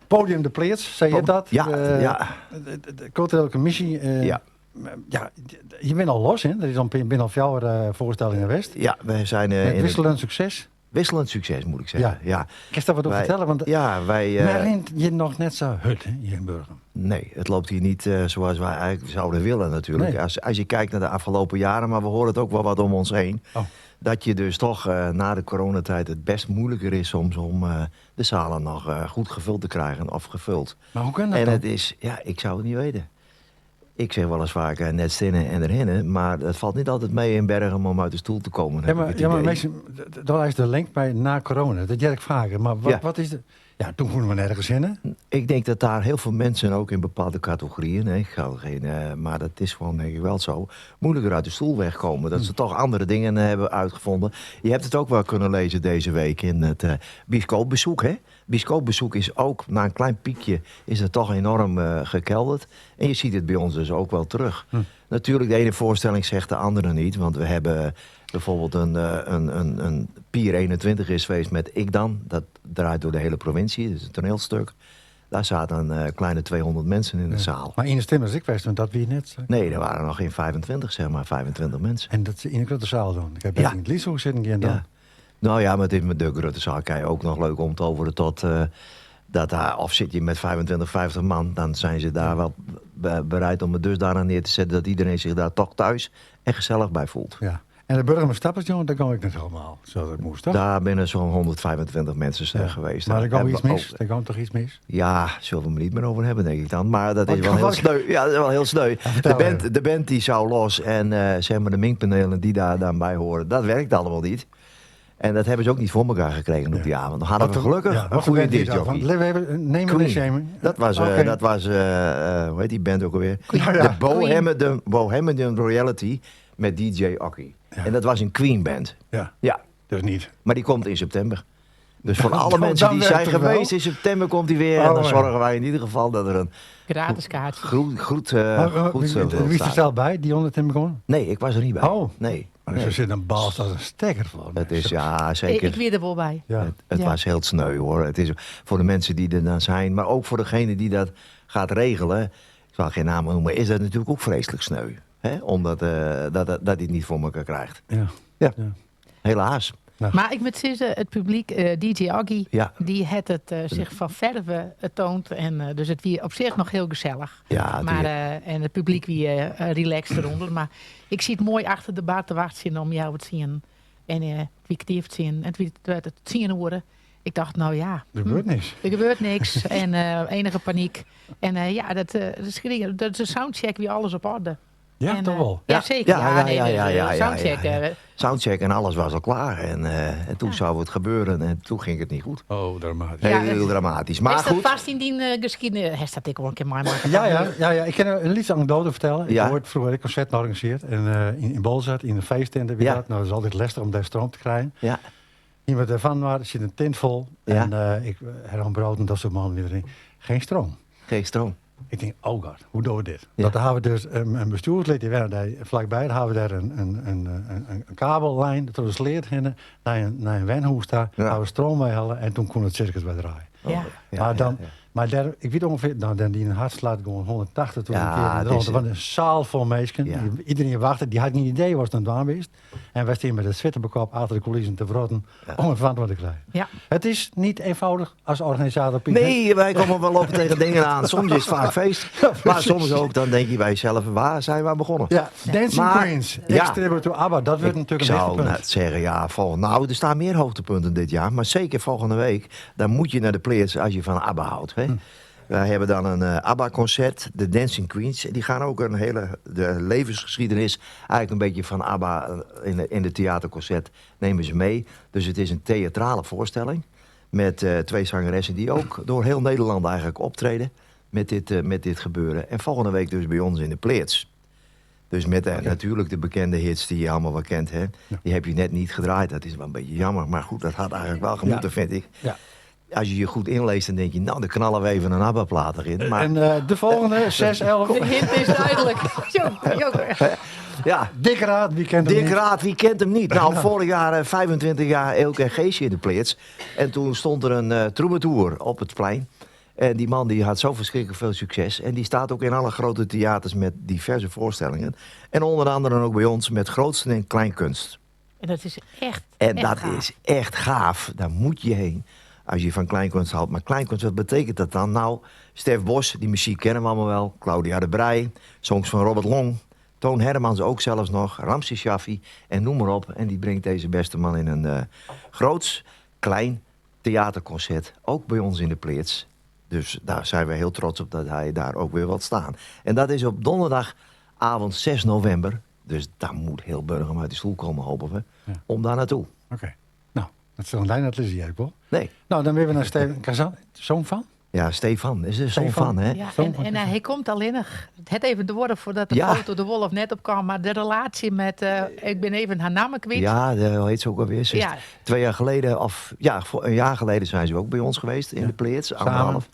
Podium de Pleats, sa hjit dat. Ja, ja. De kulturele kommisje. Ja. Ja, je binne al los, hè? Der is al, binne al fjouwer foarstellingen west. Ja, we zijn... Met wisselend sukses. Wisselend sukses, moet ik zeggen. Ja. Kinst dêr wat oer fertelle? Want ja, wij, men rint hjir noch net sa hurd, hè, hjir yn Burgum. Nee, het loopt hier niet zoals wij eigenlijk zouden willen natuurlijk. Nee. Als je kijkt naar de afgelopen jaren, maar we horen het ook wel wat om ons heen. Oh. Dat je dus toch na de coronatijd het best moeilijker is soms om de zalen nog goed gevuld te krijgen of gevuld. Maar hoe kan dat En dan? het is, ja, ik zou het niet weten. Ik zeg wel eens vaak net zinnen en erhinnen, maar het valt niet altijd mee in Bergum om uit de stoel te komen, Ja, heb ik het maar idee. meestal, daar is de link bij na corona. Dat jij ik vaker. Maar wat is de... Ja, toen konden we nergens in, hè? Ik denk dat daar heel veel mensen ook in bepaalde categorieën, hè, ik ga geen, maar dat is gewoon denk ik wel zo, moeilijker uit de stoel wegkomen. Dat ze toch andere dingen hebben uitgevonden. Je hebt het ook wel kunnen lezen deze week in het bioscoopbezoek, hè? Bioscoopbezoek is ook, na een klein piekje, is het toch enorm gekelderd. En je ziet het bij ons dus ook wel terug. Natuurlijk, de ene voorstelling zegt de andere niet. Want we hebben bijvoorbeeld een Pier 21 is geweest met Ik Dan. Dat draait door de hele provincie, dat is een toneelstuk. Daar zaten een kleine 200 mensen in de zaal. Maar in de stem als ik was, want dat wie net. Nee, er waren nog geen 25, zeg maar, 25 mensen. En dat is in de grote zaal dan? Ik heb in het Lieshoek zitten en dan. Ja. Nou ja, maar het is met de grote zaal kan je ook nog leuk om te overen tot dat daar, of zit je met 25, 50 man, dan zijn ze daar wel bereid om het dusdanig neer te zetten dat iedereen zich daar toch thuis en gezellig bij voelt. Ja. En de Burgumer Stappers, jongen, daar kwam ik net helemaal. Zoals ik moest, toch? Daar binnen zo'n 125 mensen zijn geweest. Maar er Daar kwam hebben iets we mis? ook Er kwam toch iets mis? Ja, zullen we het niet meer over hebben, denk ik dan. Maar dat Wat is wel kan heel wat? sneu. Ja, dat is wel heel sneu. Ja, vertel De even. band die zou los en de mengpanelen die daar dan bij horen, dat werkt allemaal niet. En dat hebben ze ook niet voor elkaar gekregen op die avond. Dan hadden we gelukkig een Wat voor goede band is dat? discjockey. Want laten we even, neem Queen. een shaming. Dat was hoe heet die band ook alweer? Queen. Nou ja. De Bohemian Royalty met DJ Ocky. En dat was een Queen band. Ja. Dus niet. Maar die komt in september. Dus voor alle Dan mensen die werkt zijn het wel. geweest, in september komt die weer. En dan zorgen wij in ieder geval dat er een Gratis kaartje. Maar, goed wie is er staat. zelf bij, die onder Tim begon? Nee, ik was er niet bij. Oh. Nee. Maar Nee. ze zit een bal als een stekker voor Het is, ja, zeker. Ik weer er wel bij. Het was heel sneu, hoor. Het is voor de mensen die er dan zijn, maar ook voor degene die dat gaat regelen. Ik zal geen namen noemen, is dat natuurlijk ook vreselijk sneu. Hè? Omdat dat hij het niet voor elkaar krijgt. Helaas. Maar ik moet zeggen, het publiek, DJ Aggie, die het het zich van verve toont. En dus het wie op zich nog heel gezellig. Ja, die En het publiek wie relaxed eronder. Maar ik zie het mooi achter de bar te wachten om jou te zien. En wie het heeft zien. En wie het zien horen. Ik dacht, nou ja. Er gebeurt niks. Er gebeurt niks. En enige paniek. En ja, dat dat is gering. Dat is een soundcheck wie alles op orde. Ja, toch wel? Ja, zeker. Ja, nee, dus, soundcheck, Soundcheck en alles was al klaar. En toen zou het gebeuren en toen ging het niet goed. Oh, dramatisch. Heel Ja, het dramatisch. Maar is dat goed. vast in die geschiedenis? Hij staat ik wel een keer mooi maken. Ja, ja, ja, ja. Ik kan een liedje anekdote vertellen. Ik Ja. hoorde vroeger een concert georganiseerd. En in Bolzert, in een feesttent heb je dat. Nou, dat is altijd lastig om daar stroom te krijgen. Iemand ervan waar, zit een tent vol. En ik, Herman Brood en dat soort mannen erin. Geen stroom. Geen stroom. Ik denk, oh god, hoe doen we dit? Dat daar hebben we dus een bestuurslid, die werkte daar vlakbij, daar hebben we daar een kabellijn, dat we sleert heen, naar een wenhoes daar, daar we stroom bij halen en toen kon het circus bij draaien. Maar dan, maar daar, ik weet ongeveer, nou, dan die een hart slaat gewoon 180 toen een keer in de ronde, want een zaal vol mensen, iedereen wachtte, die had geen idee wat het aan het doen was. En wij staan met het zwitterbekop achter de coulissen te vrotten om het verantwoord te krijgen. Het is niet eenvoudig als organisator, Piet. Nee, wij komen wel op tegen dingen aan. Soms is het vaak feest, Ja, maar precies. soms ook, dan denk je bij jezelf, waar zijn we aan begonnen? Ja, Dancing Queens, Ex-tribute to ABBA, dat wordt Ik natuurlijk een zou hoogtepunt. net zeggen, ja, volgende, nou, er staan meer hoogtepunten dit jaar, maar zeker volgende week, dan moet je naar de Pleats als je van ABBA houdt. Hè? Wij hebben dan een ABBA-concert, de Dancing Queens. Die gaan ook een hele de levensgeschiedenis eigenlijk een beetje van ABBA in de theaterconcert nemen ze mee. Dus het is een theatrale voorstelling met twee zangeressen die ook door heel Nederland eigenlijk optreden met dit gebeuren. En volgende week dus bij ons in de Pleats. Dus met natuurlijk de bekende hits die je allemaal wel kent. Hè? Die heb je net niet gedraaid. Dat is wel een beetje jammer. Maar goed, dat had eigenlijk wel gemoeten, vind ik. Als je je goed inleest, dan denk je, nou, dan knallen we even een ABBA-plaat erin. Maar En de volgende, 6-11. De hint is duidelijk. Jo, jo. Dick Raad, wie kent hem Dick niet? Raad, wie kent hem niet? Nou, vorig jaar, 25 jaar, Eelke en Geesje in de Pleats. En toen stond er een troubadour op het plein. En die man die had zo verschrikkelijk veel succes. En die staat ook in alle grote theaters met diverse voorstellingen. En onder andere ook bij ons met grootste en kleinkunst. En dat is echt En echt dat gaaf. is echt gaaf. Daar moet je heen. Als je van kleinkunst houdt. Maar kleinkunst, wat betekent dat dan? Nou, Stef Bos, die muziek kennen we allemaal wel. Claudia de Breij, songs van Robert Long. Toon Hermans ook zelfs nog. Ramses Shaffi en noem maar op. En die brengt deze beste man in een groots, klein theaterconcert. Ook bij ons in de Pleats. Dus daar zijn we heel trots op dat hij daar ook weer wat staan. En dat is op donderdagavond 6 november. Dus daar moet heel Burgum uit de stoel komen, hopen we. Ja. Om daar naartoe. Oké. Nou, dat is dan dat is jij wel. Nee. Nou, dan weer we naar Steven Kazan. Zoon van? Ja, Stefan. Is de zoon Stefan. van, hè? Ja, Zoon en, van en Kazan. hij komt alleen nog. Het even de woorden voordat de Ja. foto de wolf net op kwam. Maar de relatie met, ik ben even haar naam kwijt. Ja, de, hoe heet ze ook alweer? Ze is Ja. 2 jaar geleden, of ja, voor een jaar geleden zijn ze ook bij ons geweest in de Pleats. Anderhalf.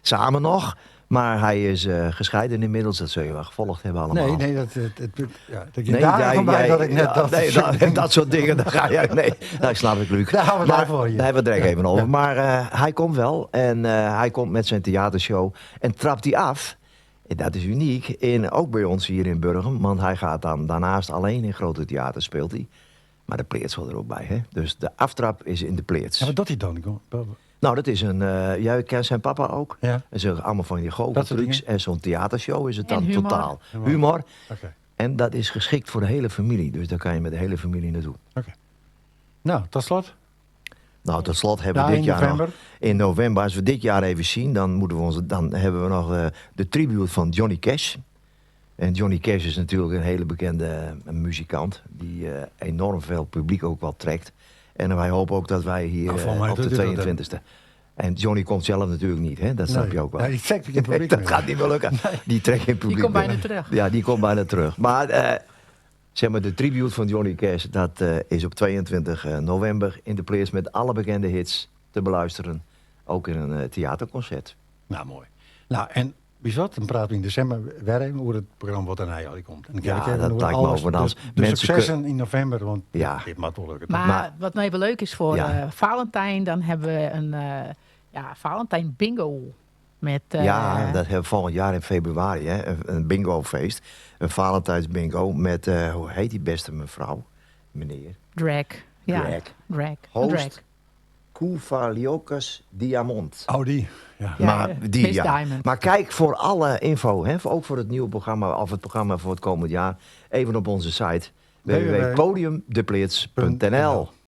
Samen nog. Maar hij is gescheiden inmiddels. Dat zul je wel gevolgd hebben allemaal. Nee, nee, dat, het, het, ja, dat je Nee, daar jij- van bij jij- dat ik net ja, dat... nee, dat soort dingen, daar ga jij. Nee, dat snap ik, Luc. Daar gaan we het maar, even over hier. Daar hebben we het direct Ja, even over. ja. Maar hij komt wel en hij komt met zijn theatershow en trapt die af. En dat is uniek, in, ook bij ons hier in Burgum. Want hij gaat dan daarnaast alleen in grote theater speelt hij. Maar de Pleats wil er ook bij, hè? Dus de aftrap is in de Pleats. Ja, wat doet hij dan? Nou, dat is een... jij kent zijn papa ook. Ja. En ze allemaal van die Dat soort goocheltrucs. dingen. En zo'n theatershow is het En dan humor. totaal. Humor. Humor. Oké. En dat is geschikt voor de hele familie. Dus daar kan je met de hele familie naartoe. Oké. Nou, tot slot. Nou, tot slot hebben we Ja, dit in jaar november. nog... In november, als we dit jaar even zien, dan, moeten we onze, dan hebben we nog de tribute van Johnny Cash. En Johnny Cash is natuurlijk een hele bekende muzikant. Die enorm veel publiek ook wel trekt. En wij hopen ook dat wij hier Nou, volgens mij op de doet hij dat, hè. 22e... En Johnny komt zelf natuurlijk niet, hè? Dat snap Nee. je ook wel. Ja, die trekt geen publiek dat meer. gaat niet meer lukken. Die trekt geen publiek Die komt meer. bijna terug. Ja, die komt bijna terug. Maar zeg maar, de tribute van Johnny Cash, dat is op 22 november in de Pleers met alle bekende hits te beluisteren. Ook in een theaterconcert. Nou, mooi. Nou, en wie zat, dan praten we in december weer even over het programma wat er naar komt. En dan Ja, kijk ik even dat hoe lijkt me alles- over. De, de Mensen successen in november, want Ja. dit mag wel lukken. Maar, Maar- wat nou even leuk is voor Ja. Valentijn, dan hebben we een ja, Valentijn bingo. Met, ja, dat hebben we volgend jaar in februari, hè? Een bingofeest. Een Valentijnsbingo met, hoe heet die beste mevrouw? Meneer. Drag. Ja, Drag. Drag. Host. Drag. Koufaliokas Diamond. Oh, die. Ja. Ja, maar die, Miss ja. Diamond. Maar kijk voor alle info, hè, ook voor het nieuwe programma of het programma voor het komend jaar, even op onze site www.podiumdepleats.nl.